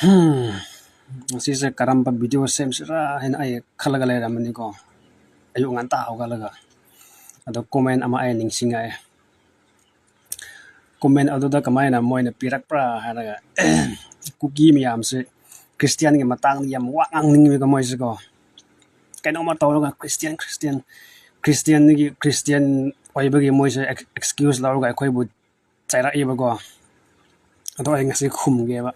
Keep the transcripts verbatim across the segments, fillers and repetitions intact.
ꯎꯝ, ꯉꯁꯤꯁꯦ ꯀꯔꯝꯕ ꯚꯤꯗꯤꯑꯣ ꯁꯦꯝꯁꯤꯔꯥ ꯍꯥꯏꯅ ꯑꯩ ꯈꯜꯂꯒ ꯂꯩꯔꯝꯕꯅꯤꯀꯣ, ꯑꯌꯨꯛ ꯉꯟꯇꯥ ꯍꯧꯒꯠꯂꯒ꯫ ꯑꯗꯣ ꯀꯣꯃꯦꯟ ꯑꯃ ꯑꯩ ꯅꯤꯡꯁꯤꯡꯉꯛꯑꯦ꯫ ꯀꯣꯃꯦꯟ ꯑꯗꯨꯗ ꯀꯃꯥꯏꯅ ꯃꯣꯏꯅ ꯄꯤꯔꯛꯄ꯭ꯔꯥ ꯍꯥꯏꯔꯒ, ꯀꯨꯀꯤ ꯃꯌꯥꯝꯁꯦ ꯈ꯭ꯔꯤꯁꯇꯤꯌꯥꯟꯒꯤ ꯃꯇꯥꯡꯗ ꯌꯥꯝ ꯋꯥ ꯉꯥꯡꯅꯤꯡꯉꯦꯕ ꯃꯣꯏꯁꯦꯀꯣ꯫ ꯀꯩꯅꯣꯝꯃ ꯇꯧꯔꯒ ꯈ꯭ꯔꯤꯁꯇꯤꯌꯥꯟ ꯈ꯭ꯔꯤꯁꯇꯤꯌꯥꯟ ꯈ꯭ꯔꯤꯁꯇꯤꯌꯥꯟꯒꯤ ꯈ꯭ꯔꯤꯁꯇꯤꯌꯥꯟ ꯑꯣꯏꯕꯒꯤ ꯃꯣꯏꯁꯦ ꯑꯦꯛꯁꯀ꯭ꯌꯨꯁ ꯂꯧꯔꯒ ꯑꯩꯈꯣꯏꯕꯨ ꯆꯩꯔꯛꯏꯕꯀꯣ꯫ ꯑꯗꯣ ꯑꯩ ꯉꯁꯤ ꯈꯨꯝꯒꯦꯕ꯫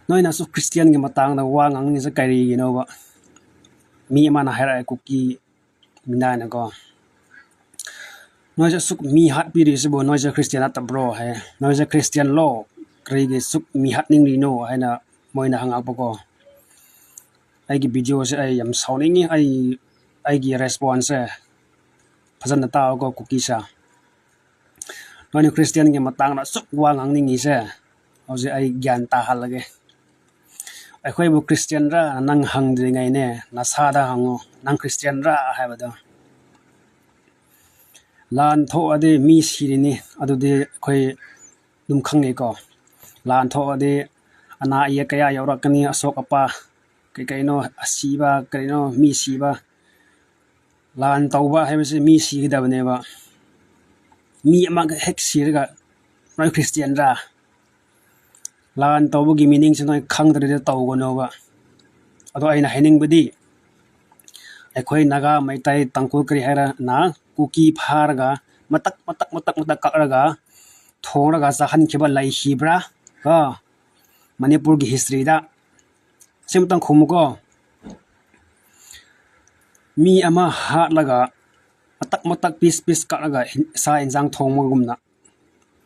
ꯅꯣꯏꯅꯁꯨ ꯈ꯭ꯔꯤꯁꯇꯤꯌꯥꯟꯒꯤ ꯃꯇꯥꯡꯗ ꯋꯥ ꯉꯥꯡꯅꯤꯡꯉꯤꯁꯦ ꯀꯔꯤꯒꯤꯅꯣꯕ? ꯃꯤ ꯑꯃꯅ ꯍꯥꯏꯔꯛꯑꯦ, ꯀꯨꯀꯤ ꯃꯤꯅꯥꯏꯅꯀꯣ, "ꯅꯣꯏꯁꯦ ꯑꯁꯨꯛ ꯃꯤ ꯍꯥꯠꯄꯤꯔꯤꯁꯤꯕꯨ ꯅꯣꯏꯁꯦ ꯈ꯭ꯔꯤꯁꯇꯤꯌꯥꯟ ꯅꯠꯇꯕ꯭ꯔꯣ?" ꯍꯥꯏ, "ꯅꯣꯏꯁꯦ ꯈ꯭ꯔꯤꯁꯇꯤꯌꯥꯟꯂꯣ? ꯀꯔꯤꯒꯤ ꯑꯁꯨꯛ ꯃꯤ ꯍꯥꯠꯅꯤꯡꯂꯤꯅꯣ?" ꯍꯥꯏꯅ ꯃꯣꯏꯅ ꯍꯪꯉꯛꯄꯀꯣ꯫ ꯑꯩꯒꯤ ꯚꯤꯗꯤꯑꯣꯁꯦ ꯑꯩ ꯌꯥꯝ ꯁꯥꯎꯅꯤꯡꯉꯤ꯫ ꯑꯩ, ꯑꯩꯒꯤ ꯔꯦꯁꯄꯣꯟꯁꯁꯦ ꯐꯖꯅ ꯇꯥꯎꯀꯣ, ꯀꯨꯀꯤꯁꯥ꯫ ꯅꯣꯏꯅ ꯈ꯭ꯔꯤꯁꯇꯤꯌꯥꯟꯒꯤ ꯃꯇꯥꯡꯗ ꯑꯁꯨꯛ ꯋꯥ ꯉꯥꯡꯅꯤꯡꯉꯤꯁꯦ, ꯍꯧꯖꯤꯛ ꯑꯩ ꯒ꯭ꯌꯥꯟ ꯇꯥꯍꯜꯂꯒꯦ꯫ ꯑꯩꯈꯣꯏꯕꯨ ꯈ꯭ꯔꯤꯁꯇꯤꯌꯥꯟꯔ ꯅꯪ ꯍꯪꯗ꯭ꯔꯤꯉꯩꯅꯦ, ꯅꯁꯥꯗ ꯍꯪꯉꯨ, ꯅꯪ ꯈ꯭ꯔꯤꯁꯇꯤꯌꯥꯟꯔ ꯍꯥꯏꯕꯗꯣ꯫ ꯂꯥꯟ ꯊꯣꯛꯑꯗꯤ ꯃꯤ ꯁꯤꯔꯤꯅꯤ, ꯑꯗꯨꯗꯤ ꯑꯩꯈꯣꯏ ꯑꯗꯨꯝ ꯈꯪꯉꯦꯀꯣ꯫ ꯂꯥꯟ ꯊꯣꯛꯑꯗꯤ ꯑꯅꯥ ꯑꯌꯦꯛ ꯀꯌꯥ ꯌꯥꯎꯔꯛꯀꯅꯤ, ꯑꯁꯣꯛ ꯑꯄꯥ, ꯀꯩ ꯀꯩꯅꯣ, ꯑꯁꯤꯕ, ꯀꯔꯤꯅꯣ, ꯃꯤ ꯁꯤꯕ꯫ ꯂꯥꯟ ꯇꯧꯕ ꯍꯥꯏꯕꯁꯤ ꯃꯤ ꯁꯤꯒꯗꯕꯅꯦꯕ꯫ ꯃꯤ ꯑꯃꯒ ꯍꯦꯛ ꯁꯤꯔꯒ, "ꯅꯣꯏ ꯈ꯭ꯔꯤꯁꯇꯤꯌꯥꯟꯔꯥ?" ꯂꯥꯟ ꯇꯧꯕꯒꯤ ꯃꯤꯅꯤꯡꯁꯦ ꯅꯣꯏ ꯈꯪꯗ꯭ꯔꯗꯤ ꯇꯧꯒꯅꯣꯕ꯫ ꯑꯗꯣ ꯑꯩꯅ ꯍꯥꯏꯅꯤꯡꯕꯗꯤ, ꯑꯩꯈꯣꯏ ꯅꯥꯒꯥ, ꯃꯩꯇꯩ, ꯇꯥꯡꯈꯨꯜ, ꯀꯔꯤ ꯍꯥꯏꯔ, ꯅ ꯀꯨꯀꯤ ꯐꯥꯔꯒ ꯃꯇꯛ, ꯃꯇꯛ, ꯃꯇꯛ, ꯃꯇꯛ ꯀꯛꯂꯒ ꯊꯣꯡꯂꯒ ꯆꯥꯍꯟꯈꯤꯕ ꯂꯩꯈꯤꯕ꯭ꯔꯥ? ꯀꯣ, ꯃꯅꯤꯄꯨꯔꯒꯤ ꯍꯤꯁꯇ꯭ꯔꯤꯗ꯫ ꯁꯤꯃꯇꯪ ꯈꯨꯝꯃꯨꯀꯣ꯫ ꯃꯤ ꯑꯃ ꯍꯥꯠꯂꯒ ꯃꯇꯛ, ꯃꯇꯛ, ꯄꯤꯁ, ꯄꯤꯁ ꯀꯛꯂꯒ ꯍꯤꯟ-, ꯁꯥ ꯏꯟꯁꯥꯡ ꯊꯣꯡꯕꯒꯨꯝꯅ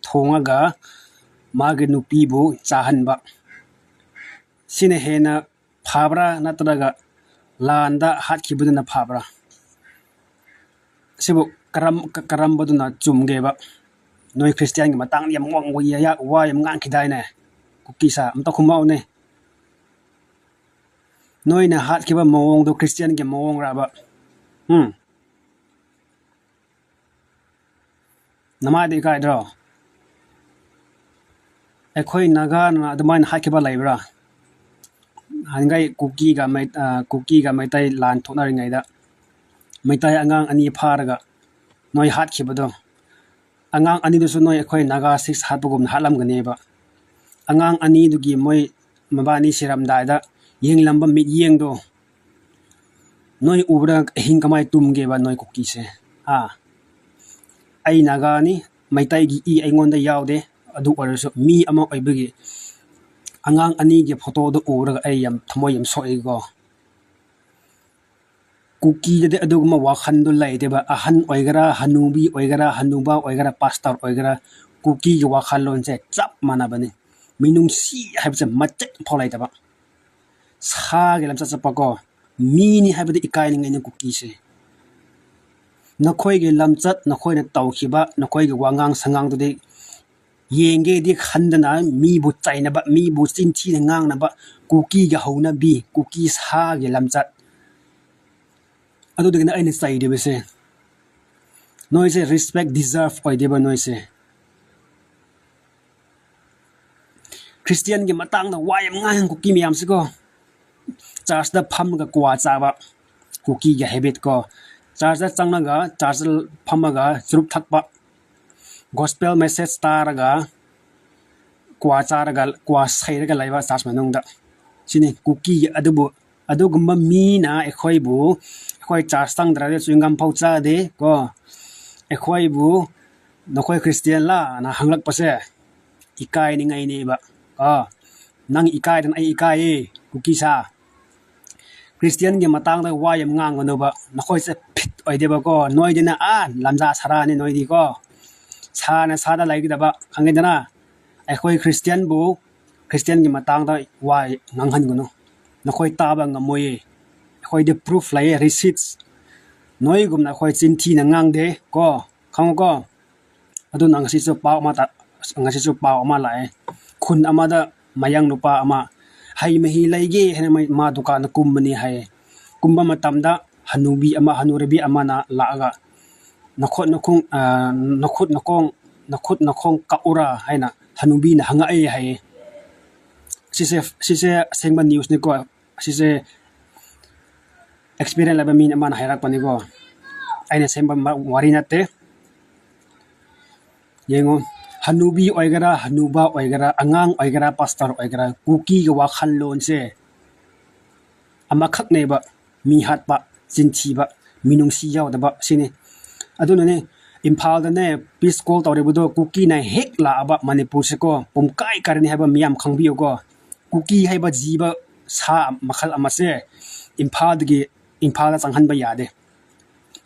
ꯊꯣꯡꯉꯒ ꯃꯥꯒꯤ ꯅꯨꯄꯤꯕꯨ ꯆꯥꯍꯟꯕ꯫ ꯁꯤꯅ ꯍꯦꯟꯅ ꯐꯕ꯭ꯔꯥ, ꯅꯠꯇ꯭ꯔꯒ ꯂꯥꯟꯗ ꯍꯥꯠꯈꯤꯕꯗꯨꯅ ꯐꯕ꯭ꯔꯥ? ꯁꯤꯕꯨ ꯀꯔꯝ-, ꯀ-, ꯀꯔꯝꯕꯗꯨꯅ ꯆꯨꯝꯒꯦꯕ? ꯅꯣꯏ ꯈ꯭ꯔꯤꯁꯇꯤꯌꯥꯟꯒꯤ ꯃꯇꯥꯡꯗ ꯌꯥꯝ ꯋꯥ-, ꯋꯥ-, ꯋꯥ ꯌꯥꯝ ꯉꯥꯡꯈꯤꯗꯥꯏꯅꯦ? ꯀꯨꯀꯤꯁꯥ, ꯑꯝꯇ ꯈꯨꯝꯃꯛꯎꯅꯦ꯫ ꯅꯣꯏꯅ ꯍꯥꯠꯈꯤꯕ ꯃꯑꯣꯡꯗꯣ ꯈ꯭ꯔꯤꯁꯇꯤꯌꯥꯟꯒꯤ ꯃꯑꯣꯡꯔꯕ? ꯎꯝ? ꯅꯃꯥꯏꯗ ꯏꯀꯥꯏꯗ꯭ꯔꯣ? ꯑꯩꯈꯣꯏ ꯅꯥꯒꯥꯅ ꯑꯗꯨꯃꯥꯏꯅ ꯍꯥꯠꯈꯤꯕ ꯂꯩꯕ꯭ꯔꯥ? ꯍꯥꯟꯅꯉꯥꯏ ꯀꯨꯀꯤꯒ ꯃꯩ-, ꯑ, ꯀꯨꯀꯤꯒ ꯃꯩꯇꯩ ꯂꯥꯟ ꯊꯣꯛꯅꯔꯤꯉꯩꯗ ꯃꯩꯇꯩ ꯑꯉꯥꯡ ꯑꯅꯤ ꯐꯥꯔꯒ ꯅꯣꯏ ꯍꯥꯠꯈꯤꯕꯗꯣ, ꯑꯉꯥꯡ ꯑꯅꯤꯗꯨꯁꯨ ꯅꯣꯏ ꯑꯩꯈꯣꯏ ꯅꯥꯒꯥ ꯁꯤꯛꯁ ꯍꯥꯠꯄꯒꯨꯝꯅ ꯍꯥꯠꯂꯝꯒꯅꯦꯕ꯫ ꯑꯉꯥꯡ ꯑꯅꯤꯗꯨꯒꯤ ꯃꯣꯏ ꯃꯕꯥꯅꯤ ꯁꯤꯔꯝꯗꯥꯏꯗ ꯌꯦꯡꯂꯝꯕ ꯃꯤꯠꯌꯦꯡꯗꯣ ꯅꯣꯏ ꯎꯕꯗ ꯑꯍꯤꯡ ꯀꯃꯥꯏ ꯇꯨꯝꯒꯦꯕ ꯅꯣꯏ ꯀꯨꯀꯤꯁꯦ? ꯍꯥ? ꯑꯩ ꯅꯥꯒꯥꯅꯤ, ꯃꯩꯇꯩꯒꯤ ꯏ ꯑꯩꯉꯣꯟꯗ ꯌꯥꯎꯗꯦ꯫ ꯑꯗꯨ ꯑꯣꯏꯔꯁꯨ ꯃꯤ ꯑꯃ ꯑꯣꯏꯕꯒꯤ ꯑꯉꯥꯡ ꯑꯅꯤꯒꯤ ꯐꯣꯇꯣꯗꯣ ꯎꯔꯒ ꯑꯩ ꯌꯥꯝ ꯊꯃꯣꯏ ꯌꯥꯝ ꯁꯣꯛꯏꯀꯣ꯫ ꯀꯨꯀꯤꯗꯗꯤ ꯑꯗꯨꯒꯨꯝꯕ ꯋꯥꯈꯜꯗꯣ ꯂꯩꯇꯦꯕ꯫ ꯑꯍꯟ ꯑꯣꯏꯒꯦꯔꯥ, ꯍꯅꯨꯕꯤ ꯑꯣꯏꯒꯦꯔꯥ, ꯍꯅꯨꯕ ꯑꯣꯏꯒꯦꯔꯥ, ꯄꯥꯁꯇꯔ ꯑꯣꯏꯒꯦꯔꯥ, ꯀꯨꯀꯤꯒꯤ ꯋꯥꯈꯜꯂꯣꯟꯁꯦ ꯆꯞ ꯃꯥꯟꯅꯕꯅꯤ꯫ ꯃꯤꯅꯨꯡꯁꯤ ꯍꯥꯏꯕꯁꯦ ꯃꯆꯦꯠ ꯐꯥꯎ ꯂꯩꯇꯕ꯫ ꯁꯥꯒꯤ ꯂꯝꯆꯠ ꯆꯠꯄꯀꯣ, ꯃꯤꯅꯤ ꯍꯥꯏꯕꯗꯤ ꯏꯀꯥꯏꯅꯤꯡꯉꯥꯏꯅꯤ ꯀꯨꯀꯤꯁꯦ꯫ ꯅꯈꯣꯏꯒꯤ ꯂꯝꯆꯠ, ꯅꯈꯣꯏꯅ ꯇꯧꯈꯤꯕ, ꯅꯈꯣꯏꯒꯤ ꯋꯥꯉꯥꯡ ꯁꯉꯥꯡꯗꯨꯗꯤ ꯌꯦꯡꯒꯦꯗꯤ ꯈꯟꯗꯅ ꯃꯤꯕꯨ ꯆꯩꯅꯕ, ꯃꯤꯕꯨ ꯆꯤꯟꯊꯤꯅ ꯉꯥꯡꯅꯕ, ꯀꯨꯀꯤꯒꯤ ꯍꯧꯅꯕꯤ, ꯀꯨꯀꯤ ꯁꯥꯒꯤ ꯂꯝꯆꯠ꯫ ꯑꯗꯨꯗꯒꯤꯅ ꯑꯩꯅ ꯆꯩꯔꯤꯕꯁꯦ꯫ ꯅꯣꯏꯁꯦ respect deserve ꯑꯣꯏꯗꯦꯕ ꯅꯣꯏꯁꯦ꯫ ꯈ꯭ꯔꯤꯁꯇꯤꯌꯥꯟꯒꯤ ꯃꯇꯥꯡꯗ ꯋꯥ ꯌꯥꯝ ꯉꯥꯡꯉꯦ ꯀꯨꯀꯤ ꯃꯌꯥꯝꯁꯤꯀꯣ꯫ ꯆꯔꯆꯇ ꯐꯝꯃꯒ ꯀ꯭ꯋꯥ ꯆꯥꯕ, ꯀꯨꯀꯤꯒꯤ habit ꯀꯣ꯫ ꯆꯔꯆꯇ ꯆꯪꯉꯒ, ꯆꯔꯆꯇ ꯐꯝꯃꯒ ꯆꯨꯔꯨꯞ ꯊꯛꯄ, gospel message ꯇꯥꯔꯒ ꯀ꯭ꯋꯥ ꯆꯥꯔꯒ, ꯀ꯭ꯋꯥ ꯁꯩꯔꯒ ꯂꯩꯕ ꯆꯔꯆ ꯃꯅꯨꯡꯗ꯫ ꯁꯤꯅꯤ ꯀꯨꯀꯤꯒꯤ꯫ ꯑꯗꯨꯕꯨ ꯑꯗꯨꯒꯨꯝꯕ ꯃꯤꯅ ꯑꯩꯈꯣꯏꯕꯨ, ꯑꯩꯈꯣꯏ ꯆꯔꯆ ꯆꯪꯗ꯭ꯔꯗꯤ ꯆ꯭ꯋꯤꯡꯒꯝ ꯐꯥꯎ ꯆꯥꯗꯦ ꯀꯣ꯫ ꯑꯩꯈꯣꯏꯕꯨ "ꯅꯈꯣꯏ ꯈ꯭ꯔꯤꯁꯇꯤꯌꯥꯟꯂꯥ?" ꯅ ꯍꯪꯂꯛꯄꯁꯦ ꯏꯀꯥꯏꯅꯤꯡꯉꯥꯏꯅꯦꯕ꯫ ꯑꯥ, ꯅꯪ ꯏꯀꯥꯏꯗꯅ ꯑꯩ ꯏꯀꯥꯏꯌꯦ, ꯀꯨꯀꯤ ꯁꯥ꯫ ꯈ꯭ꯔꯤꯁꯇꯤꯌꯥꯟꯒꯤ ꯃꯇꯥꯡꯗ ꯋꯥ ꯌꯥꯝ ꯉꯥꯡꯒꯅꯨꯕ꯫ ꯅꯈꯣꯏꯁꯦ ꯐꯤꯠ ꯑꯣꯏꯗꯦꯕꯀꯣ꯫ ꯅꯣꯏꯗꯤꯅ, ꯑꯥ, ꯂꯝꯖꯥ ꯁꯥꯔꯥꯅꯤ ꯅꯣꯏꯗꯤꯀꯣ꯫ ꯁꯥꯅ ꯁꯥꯗ ꯂꯩꯒꯗꯕ, ꯈꯪꯉꯦꯗꯅ? ꯑꯩꯈꯣꯏ ꯈ꯭ꯔꯤꯁꯇꯤꯌꯥꯟꯕꯨ, ꯈ꯭ꯔꯤꯁꯇꯤꯌꯥꯟꯒꯤ ꯃꯇꯥꯡꯗ ꯋꯥ ꯉꯥꯡꯍꯟꯒꯅꯨ꯫ ꯅꯈꯣꯏ ꯇꯥꯕ ꯉꯝꯃꯣꯏꯌꯦ꯫ ꯑꯩꯈꯣꯏꯗꯤ proof ꯂꯩꯌꯦ, receipts꯫ ꯅꯣꯏꯒꯨꯝꯅ ꯑꯩꯈꯣꯏ ꯆꯤꯟꯊꯤꯅ ꯉꯥꯡꯗꯦ ꯀꯣ, ꯈꯪꯉꯨꯀꯣ꯫ ꯑꯗꯨꯅ ꯉꯁꯤꯁꯨ ꯄꯥꯎ ꯑꯃ ꯇꯥ-, ꯉꯁꯤꯁꯨ ꯄꯥꯎ ꯑꯃ ꯂꯥꯛꯑꯦ꯫ ꯈꯨꯟ ꯑꯃꯗ ꯃꯌꯥꯡ ꯅꯨꯄꯥ ꯑꯃ ꯍꯩ ꯃꯍꯤ ꯂꯩꯒꯦ ꯍꯥꯏꯅ ꯃꯩ-, ꯃꯥ ꯗꯨꯀꯥꯟꯗ ꯀꯨꯝꯕꯅꯤ ꯍꯥꯏꯌꯦ꯫ ꯀꯨꯝꯕ ꯃꯇꯝꯗ ꯍꯅꯨꯕꯤ ꯑꯃ, ꯍꯅꯨꯔꯕꯤ ꯑꯃꯅ ꯂꯥꯛꯑꯒ, "ꯅꯈꯨꯠ ꯅꯈꯣꯡ, ꯑ, ꯅꯈꯨꯠ ꯅꯈꯣꯡ, ꯅꯈꯨꯠ ꯅꯈꯣꯡ ꯀꯛꯎꯔꯥ?" ꯍꯥꯏꯅ ꯍꯅꯨꯕꯤꯅ ꯍꯪꯉꯛꯑꯦ ꯍꯥꯏꯌꯦ꯫ ꯁꯤꯁꯦ ꯁꯤꯁꯦ ꯑꯁꯦꯡꯕ ꯅ꯭ꯌꯨꯁꯅꯤꯀꯣ꯫ ꯁꯤꯁꯦ ꯑꯦꯛꯁꯄꯤꯔꯤꯌꯦꯟꯁ ꯂꯩꯕ ꯃꯤ ꯑꯃꯅ ꯍꯥꯏꯔꯛꯄꯅꯤꯀꯣ꯫ ꯑꯩꯅ ꯁꯦꯝꯕ ꯋꯥꯔꯤ ꯅꯠꯇꯦ꯫ ꯌꯦꯡꯉꯣ, ꯍꯅꯨꯕꯤ ꯑꯣꯏꯒꯦꯔꯥ, ꯍꯅꯨꯕ ꯑꯣꯏꯒꯦꯔꯥ, ꯑꯉꯥꯡ ꯑꯣꯏꯒꯦꯔꯥ, ꯄꯥꯁꯇꯔ ꯑꯣꯏꯒꯦꯔꯥ, ꯀꯨꯀꯤꯒꯤ ꯋꯥꯈꯜꯂꯣꯟꯁꯦ ꯑꯃꯈꯛꯅꯦꯕ꯫ ꯃꯤ ꯍꯥꯠꯄ, ꯆꯤꯟꯊꯤꯕ, ꯃꯤꯅꯨꯡꯁꯤ ꯌꯥꯎꯗꯕ ꯁꯤꯅꯤ꯫ ꯑꯗꯨꯅꯅꯦ ꯏꯝꯐꯥꯜꯗꯅꯦ ꯄꯤꯁ ꯀꯣꯜ ꯇꯧꯔꯤꯕꯗꯣ ꯀꯨꯀꯤꯅ ꯍꯦꯛ ꯂꯥꯛꯑꯕ ꯃꯅꯤꯄꯨꯔꯁꯦꯀꯣ ꯄꯨꯝꯀꯥꯏ ꯀꯥꯏꯔꯅꯤ ꯍꯥꯏꯕ ꯃꯤꯌꯥꯝ ꯈꯪꯕꯤꯌꯨꯀꯣ꯫ ꯀꯨꯀꯤ ꯍꯥꯏꯕ ꯖꯤꯕ ꯁꯥ ꯃꯈꯜ ꯑꯃꯁꯦ ꯏꯝꯐꯥꯜꯗꯒꯤ ꯏꯝꯐꯥꯜꯗ ꯆꯪꯍꯟꯕ ꯌꯥꯗꯦ꯫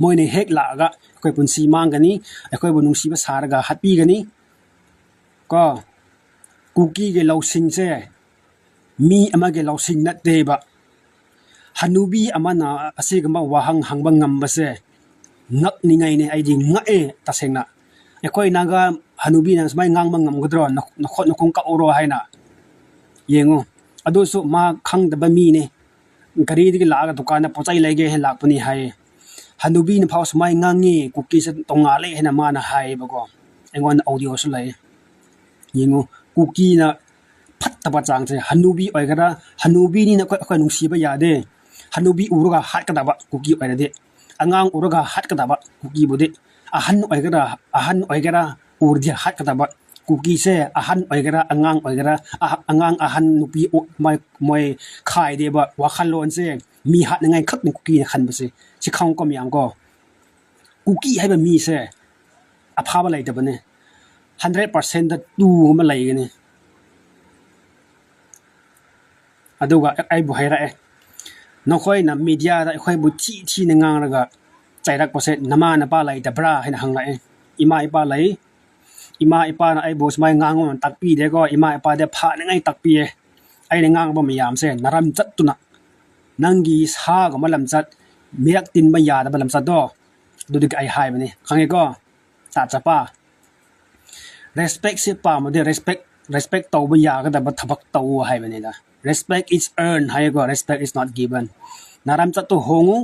ꯃꯣꯏꯅ ꯍꯦꯛ ꯂꯥꯛꯑꯒ ꯑꯩꯈꯣꯏ ꯄꯨꯟꯁꯤ ꯃꯥꯡꯒꯅꯤ, ꯑꯩꯈꯣꯏꯕꯨ ꯅꯨꯡꯁꯤꯕ ꯁꯥꯔꯒ ꯍꯥꯠꯄꯤꯒꯅꯤ ꯀꯣ꯫ ꯀꯨꯀꯤꯒꯤ ꯂꯧꯁꯤꯡꯁꯦ ꯃꯤ ꯑꯃꯒꯤ ꯂꯧꯁꯤꯡ ꯅꯠꯇꯦꯕ꯫ ꯍꯅꯨꯕꯤ ꯑꯃꯅ ꯑꯁꯤꯒꯨꯝꯕ ꯋꯥꯍꯪ ꯍꯪꯕ ꯉꯝꯕꯁꯦ ꯉꯛꯅꯤꯡꯉꯥꯏꯅꯦ꯫ ꯑꯩꯗꯤ ꯉꯛꯑꯦ ꯇꯁꯦꯡꯅ꯫ ꯑꯩꯈꯣꯏ ꯅꯥꯒꯥ ꯍꯅꯨꯕꯤꯅ ꯁꯨꯃꯥꯏꯅ ꯉꯥꯡꯕ ꯉꯝꯒꯗ꯭ꯔꯣ? ꯅꯈꯣꯠ ꯅꯈꯣꯡ ꯀꯛꯎꯔꯣ ꯍꯥꯏꯅ꯫ ꯌꯦꯡꯉꯨ, ꯑꯗꯨꯁꯨ ꯃꯥ ꯈꯪꯗꯕ ꯃꯤꯅꯦ꯫ ꯒꯥꯔꯤꯗꯒꯤ ꯂꯥꯛꯑꯒ ꯗꯨꯀꯥꯟꯗ ꯄꯣꯠ ꯆꯩ ꯂꯩꯒꯦ ꯍꯥꯏꯅ ꯂꯥꯛꯄꯅꯤ ꯍꯥꯏꯌꯦ꯫ ꯍꯅꯨꯕꯤꯅ ꯐꯥꯎ ꯁꯨꯃꯥꯏꯅ ꯉꯥꯡꯉꯤ, ꯀꯨꯀꯤꯁꯦ ꯇꯣꯡꯉꯥꯜꯂꯦ ꯍꯥꯏꯅ ꯃꯥꯅ ꯍꯥꯏꯌꯦꯕꯀꯣ꯫ ꯑꯩꯉꯣꯟꯗ ꯑꯣꯗꯤꯑꯣꯁꯨ ꯂꯩ꯫ ꯌꯦꯡꯉꯨ, ꯀꯨꯀꯤꯅ ꯐꯠꯇꯕ ꯆꯥꯡꯁꯦ, ꯍꯅꯨꯕꯤ ꯑꯣꯏꯒꯦꯔꯥ, ꯍꯅꯨꯕꯤꯅꯤꯅ ꯑꯩꯈꯣꯏ ꯑꯩꯈꯣꯏ ꯅꯨꯡꯁꯤꯕ ꯌꯥꯗꯦ꯫ ꯍꯅꯨꯕꯤ ꯎꯔꯒ ꯍꯥꯠꯀꯗꯕ ꯀꯨꯀꯤ ꯑꯣꯏꯔꯗꯤ, ꯑꯉꯥꯡ ꯎꯔꯒ ꯍꯥꯠꯀꯗꯕ ꯀꯨꯀꯤꯕꯨꯗꯤ꯫ ꯑꯍꯟ ꯑꯣꯏꯒꯦꯔꯥ, ꯑꯍꯟ ꯑꯣꯏꯒꯦꯔꯥ, ꯎꯔꯗꯤ ꯍꯥꯠꯀꯗꯕ꯫ ꯀꯨꯀꯤꯁꯦ ꯑꯍꯟ ꯑꯣꯏꯒꯦꯔꯥ, ꯑꯉꯥꯡ ꯑꯣꯏꯒꯦꯔꯥ, ꯑꯉꯥꯡ, ꯑꯍꯟ, ꯅꯨꯄꯤ, ꯃꯣꯏ ꯈꯥꯏꯗꯦꯕ꯫ ꯋꯥꯈꯜꯂꯣꯟꯁꯦ ꯃꯤ ꯍꯥꯠꯅꯤꯡꯉꯥꯏ ꯈꯛꯅꯤ ꯀꯨꯀꯤꯅ ꯈꯟꯕꯁꯦ꯫ ꯁꯤ ꯈꯪꯉꯨꯀꯣ ꯃꯌꯥꯝ ꯀꯣ꯫ ꯀꯨꯀꯤ ꯍꯥꯏꯕ ꯃꯤꯁꯦ ꯑꯐꯕ ꯂꯩꯇꯕꯅꯦ꯫ ꯍꯟꯗ꯭ꯔꯦꯠ ꯄꯥꯔꯁꯦꯟꯗ ꯇꯨ ꯑꯃ ꯂꯩꯒꯅꯤ꯫ ꯑꯗꯨꯒ ꯑꯩꯕꯨ ꯍꯥꯏꯔꯛꯑꯦ, "ꯅꯈꯣꯏꯅ ꯃꯤꯗꯤꯌꯥꯗ ꯑꯩꯈꯣꯏꯕꯨ ꯊꯤ ꯊꯤꯅ ꯉꯥꯡꯂꯒ ꯆꯩꯔꯛꯄꯁꯦ ꯅꯃꯥ ꯅꯄꯥ ꯂꯩꯇꯕ꯭ꯔꯥ?" ꯍꯥꯏꯅ ꯍꯪꯂꯛꯑꯦ꯫ ꯏꯃꯥ ꯏꯄꯥ ꯂꯩ꯫ ꯏꯃꯥ ꯏꯄꯥꯅ ꯑꯩꯕꯨ ꯁꯨꯃꯥꯏꯅ ꯉꯥꯡꯉꯣꯅ ꯇꯥꯛꯄꯤꯗꯦꯀꯣ꯫ ꯏꯃꯥ ꯏꯄꯥꯗꯤ ꯐꯅꯉꯥꯏ ꯇꯥꯛꯄꯤꯌꯦ꯫ ꯑꯩꯅ ꯉꯥꯡꯕ ꯃꯌꯥꯝꯁꯦ ꯅꯔꯝ ꯆꯠꯇꯨꯅ, ꯅꯪꯒꯤ ꯁꯥꯒꯨꯝꯕ ꯂꯝꯆꯠ, ꯃꯤꯔꯛ ꯇꯤꯟꯕ ꯌꯥꯗꯕ ꯂꯝꯆꯠꯇꯣ, ꯑꯗꯨꯗꯒꯤ ꯑꯩ ꯍꯥꯏꯕꯅꯤ꯫ ꯈꯪꯉꯦꯀꯣ? ꯇꯥ ꯆꯄꯥ꯫ ꯔꯦꯁꯄꯦꯛꯁꯦ ꯄꯥꯝꯃꯗꯤ ꯔꯦꯁꯄꯦꯛ, ꯔꯦꯁꯄꯦꯛ ꯇꯧꯕ ꯌꯥꯒꯗꯕ ꯊꯕꯛ ꯇꯧ ꯍꯥꯏꯕꯅꯤꯗ꯫ Respect is earned ꯍꯥꯏꯌꯦꯀꯣ, respect is not given꯫ ꯅꯔꯝ ꯆꯠꯇꯨ ꯍꯣꯡꯉꯨ꯫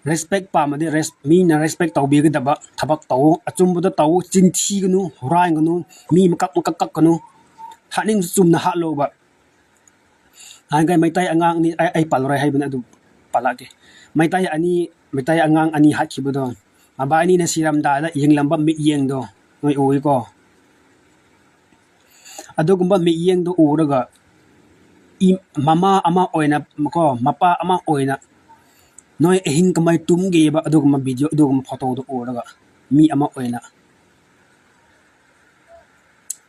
Respect ꯄꯥꯝꯃꯗꯤ ꯔꯦꯁ ꯃꯤꯅ ꯔꯦꯁꯄꯦꯛ ꯇꯧꯕꯤꯒꯗꯕ ꯊꯕꯛ ꯇꯧ꯫ ꯑꯆꯨꯝꯕꯗ ꯇꯧ꯫ ꯆꯤꯟ ꯊꯤꯒꯅꯨ, ꯍꯨꯔꯥꯟꯒꯅꯨ, ꯃꯤ ꯃꯀꯛ ꯃꯀꯛ ꯀꯛꯀꯅꯨ꯫ ꯍꯥꯠꯅꯤꯡꯁꯨ ꯆꯨꯝꯅ ꯍꯥꯠꯂꯣꯕ꯫ ꯅꯍꯥꯟꯈꯩ ꯃꯩꯇꯩ ꯑꯉꯥꯡ ꯑꯅꯤ, ꯑꯩ, ꯑꯩ ꯄꯜꯂꯔꯣꯏ ꯍꯥꯏꯕꯅꯤ, ꯑꯗꯨ ꯄꯜꯂꯛꯀꯦ꯫ ꯃꯩꯇꯩ ꯑꯅꯤ, ꯃꯩꯇꯩ ꯑꯉꯥꯡ ꯑꯅꯤ ꯍꯥꯠꯈꯤꯕꯗꯣ, ꯃꯕꯥꯏꯅꯤꯅ ꯁꯤꯔꯝꯗꯥꯏꯗ ꯌꯦꯡꯂꯝꯕ ꯃꯤꯠꯌꯦꯡꯗꯣ ꯅꯣꯏ ꯎꯏꯀꯣ꯫ ꯑꯗꯨꯒꯨꯝꯕ ꯃꯤꯠꯌꯦꯡꯗꯣ ꯎꯔꯒ ꯏ-, ꯃꯃꯥ ꯑꯃ ꯑꯣꯏꯅ ꯀꯣ, ꯃꯄꯥ ꯑꯃ ꯑꯣꯏꯅ ꯅꯣꯏ ꯑꯍꯤꯡ ꯀꯃꯥꯏ ꯇꯨꯝꯒꯦꯕ? ꯑꯗꯨꯒꯨꯝꯕ ꯚꯤꯗꯤꯑꯣ, ꯑꯗꯨꯒꯨꯝꯕ ꯐꯣꯇꯣꯗꯣ ꯎꯔꯒ ꯃꯤ ꯑꯃ ꯑꯣꯏꯅ꯫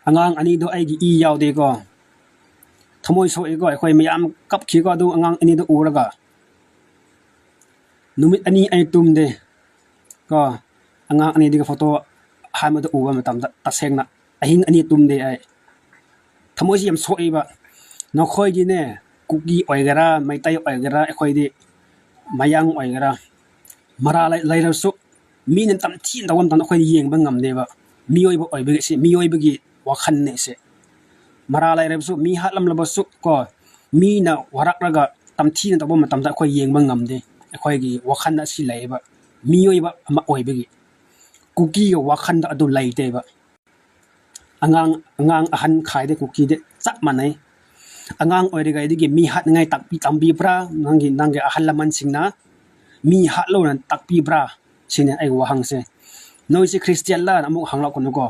ꯑꯉꯥꯡ ꯑꯅꯤꯗꯣ ꯑꯩꯒꯤ ꯏ ꯌꯥꯎꯗꯦꯀꯣ꯫ ꯊꯃꯣꯏ ꯁꯣꯛꯏꯀꯣ, ꯑꯩꯈꯣꯏ ꯃꯌꯥꯝ ꯀꯞꯈꯤꯀꯣ ꯑꯗꯨ ꯑꯉꯥꯡ ꯑꯅꯤꯗꯣ ꯎꯔꯒ꯫ ꯅꯨꯃꯤꯠ ꯑꯅꯤ ꯑꯩ ꯇꯨꯝꯗꯦ ꯀꯣ꯫ ꯑꯉꯥꯡ ꯑꯅꯤꯗꯨꯒꯤ ꯐꯣꯇꯣ ꯑꯍꯥꯟꯕꯗ ꯎꯕ ꯃꯇꯝꯗ ꯇꯁꯦꯡꯅ ꯑꯍꯤꯡ ꯑꯅꯤ ꯇꯨꯝꯗꯦ ꯑꯩ꯫ ꯊꯃꯣꯏꯁꯤ ꯌꯥꯝ ꯁꯣꯛꯏꯕ꯫ ꯅꯈꯣꯏꯒꯤꯅꯦ, ꯀꯨꯀꯤ ꯑꯣꯏꯒꯦꯔꯥ, ꯃꯩꯇꯩ ꯑꯣꯏꯒꯦꯔꯥ, ꯑꯩꯈꯣꯏꯗꯤ ꯃꯌꯥꯡ ꯑꯣꯏꯒꯦꯔꯥ, ꯃꯔꯥ ꯂꯩ-, ꯂꯩꯔꯁꯨ ꯃꯤꯅ ꯇꯝꯊꯤꯅ ꯇꯧꯕ ꯃꯇꯝꯗ ꯑꯩꯈꯣꯏꯅ ꯌꯦꯡꯕ ꯉꯝꯗꯦꯕ꯫ ꯃꯤꯑꯣꯏꯕ ꯑꯣꯏꯕꯒꯤ ꯁꯤ, ꯃꯤꯑꯣꯏꯕꯒꯤ ꯋꯥꯈꯜꯅꯦ ꯁꯦ꯫ ꯃꯔꯥ ꯂꯩꯔꯕꯁꯨ, ꯃꯤ ꯍꯥꯠꯂꯝꯂꯕꯁꯨ ꯀꯣ, ꯃꯤꯅ ꯋꯥꯔꯛꯂꯒ ꯇꯝꯊꯤꯅ ꯇꯧꯕ ꯃꯇꯝꯗ ꯑꯩꯈꯣꯏ ꯌꯦꯡꯕ ꯉꯝꯗꯦ꯫ ꯑꯩꯈꯣꯏꯒꯤ ꯋꯥꯈꯜꯗ ꯑꯁꯤ ꯂꯩꯌꯦꯕ, ꯃꯤꯑꯣꯏꯕ ꯑꯃ ꯑꯣꯏꯕꯒꯤ꯫ ꯀꯨꯀꯤꯒꯤ ꯋꯥꯈꯜꯗ ꯑꯗꯨ ꯂꯩꯇꯦꯕ꯫ ꯑꯉꯥꯡ, ꯑꯉꯥꯡ ꯑꯍꯟ ꯈꯥꯏꯗꯦ, ꯀꯨꯀꯤꯗꯤ ꯆꯞ ꯃꯥꯟꯅꯩ꯫ ꯑꯉꯥꯡ ꯑꯣꯏꯔꯤꯉꯩꯗꯒꯤ ꯃꯤ ꯍꯥꯠꯅꯤꯡꯉꯥꯏ ꯇꯥꯛꯄꯤ-, ꯇꯝꯕꯤꯕ꯭ꯔꯥ? ꯅꯪꯒꯤ, ꯅꯪꯒꯤ ꯑꯍꯜ ꯂꯃꯟꯁꯤꯡꯅ ꯃꯤ ꯍꯥꯠꯂꯣꯅ ꯇꯥꯛꯄꯤꯕ꯭ꯔꯥ? ꯁꯤꯅꯤ ꯑꯩꯒꯤ ꯋꯥꯍꯪꯁꯦ꯫ ꯅꯣꯏꯁꯦ ꯈ꯭ꯔꯤꯁꯇꯤꯌꯥꯟꯂꯥꯅ ꯑꯃꯨꯛ ꯍꯪꯂꯛꯀꯅꯨꯀꯣ꯫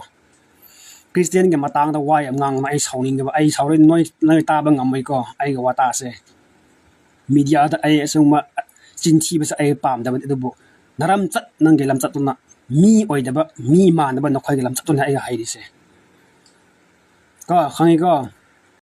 ꯈ꯭ꯔꯤꯁꯇꯤꯌꯥꯟꯒꯤ ꯃꯇꯥꯡꯗ ꯋꯥ ꯌꯥꯝ ꯉꯥꯡꯕ ꯑꯩ ꯁꯥꯎꯅꯤꯡꯉꯦꯕ꯫ ꯑꯩ ꯁꯥꯎꯔꯗꯤ ꯅꯣꯏ, ꯅꯣꯏ ꯇꯥꯕ ꯉꯝꯃꯣꯏꯀꯣ ꯑꯩꯒꯤ ꯋꯥꯇꯥꯁꯦ꯫ ꯃꯤꯗꯤꯌꯥꯗ ꯑꯩ ꯑꯁꯤꯒꯨꯝꯕ ꯆꯤꯟꯊꯤꯕꯁꯦ ꯑꯩ ꯄꯥꯝꯗꯕꯅꯤ, ꯑꯗꯨꯕꯨ ꯅꯔꯝꯆꯠ, ꯅꯪꯒꯤ ꯂꯝꯆꯠꯇꯨꯅ ꯃꯤ ꯑꯣꯏꯗꯕ, ꯃꯤ ꯃꯥꯟꯗꯕ ꯅꯈꯣꯏꯒꯤ ꯂꯝꯆꯠꯇꯨꯅ ꯑꯩ ꯍꯥꯏꯔꯤꯁꯦ꯫ ꯀꯣ, ꯈꯪꯉꯤꯀꯣ?